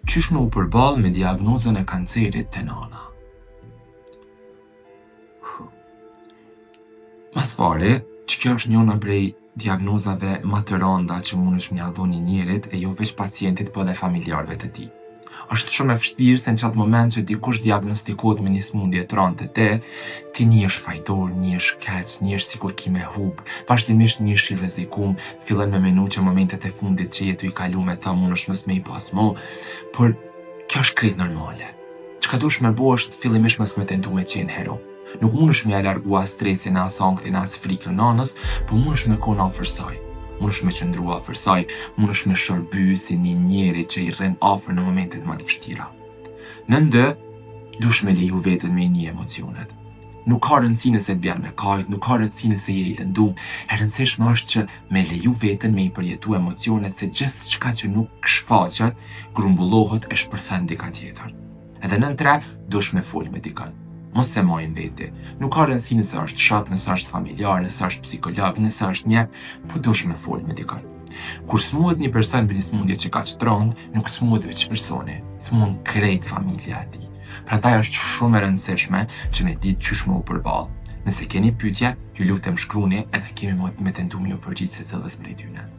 Qysh me u përball me diagnozën e kancerit te nana? Mas pari, që kjo është njona prej diagnozave ma të randa që mundesh me ia dhonë një njerit e jo veç pacientit po edhe familjarëve të tij. Është shumë e vështirë se në qatë moment që dikush diagnostikohet me një smundje të randë te ti, ti nihesh fajtor, nihesh keq, nihesh sikur ki me hup, vazhdimisht nihesh i rrezikum, fillon me menu që momentet e fundit që je tu i kalu me ta mundesh mos me i pas mo, por kjo është krejt normale. Çka duhesh me bo është fillimisht mos me tentu me qenë hero. Nuk mundesh me ia largu as stresin, as ankthin, as frikën nanës, po mundesh me kon afër saj. Mundesh me qëndru afër saj, mundesh me shërby si një njeri që i rrin afër në momentet ma të vështira. Nën dy, duhesh me leju veten me i ni emocionet. Nuk ka rëndësi nëse të bjen me kajt, nuk ka rëndësi nëse je i lëndum, e rëndësishme është që me leju veten me i përjetu emocionet se gjithçka që nuk shfaqet, grumbullohet e shpërthen dika tjetër. Edhe nën tre, duhesh me fol me dikën. Mos e maj n'veti. Nuk ka rëndësi nëse është shok, nëse është familjar, nëse është psikolog, nëse është mjek, po duhesh me fol me dikën. Kur smuhet një person me një smundje që kaq të rëndë, nuk smuhet veç personi, smuhen krejt familja e tij. Prandaj është shumë e rëndësishme që me ditë qysh me u përball. Nëse keni pyetje, ju lutem shkruani edhe kemi me tentu me ju përgjigj secilës prej tyne.